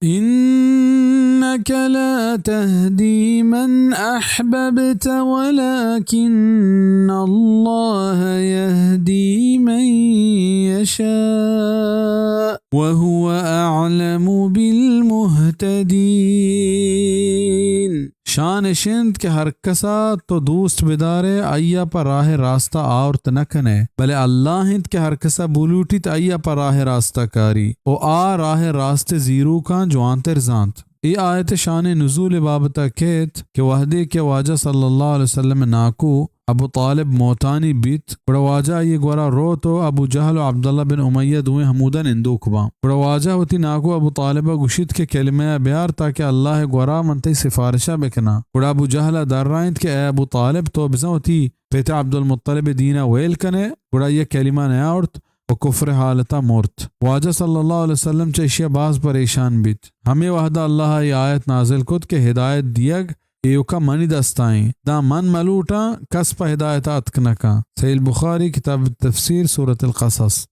إنك لا تهدي من أحببت ولكن الله يهدي من يشاء وهو أعلم بالمهتدين. شان اش انت کہ ہر کسا تو دوست بدارے، آئیا پہ راہ راستہ آورت نہ کنے، بلے اللہ انت کہ ہر کسا بلوٹیت، آئیا پہ راہ راستہ کاری، و آ راہ راست زیروکاں جوانتر زانت۔ اے آیت شان نزول بابتا کیت کہ وہدے کہ واجہ صلی اللہ علیہ وسلم ناکو ابو طالب موتانی بیت، گڑا واجہ آئی گورا روت و ابو جہل و عبداللہ بن امیہ دوئیں ہمودا نندوک باں۔ گڑا واجہ وتی ناکو ابو طالبا گوشیت کہ کلمہ بیار تاکہ اللہ گورا من تئی سفارشا بکناں۔ گڑا ابو جہلا درائینت کہ اے ابو طالب، تو بزاں وتی پت عبدالمطلب دینا ویل کنے؟ گڑا آئی کلمہ نیاورت و کفر حالتا مرت۔ واجہ صلی اللہ علیہ وسلم چہ اشیا باز پریشان بیت۔ ہمے وہدا اللہ اے آیت نازل کت کہ ہدایت دیگ ایوکا منی دستائیں، داں من ملوٹاں، کس پہ ہدایت اتک نہ کن۔ صحیح البخاری، کتاب التفسیر، سورۃ القصص۔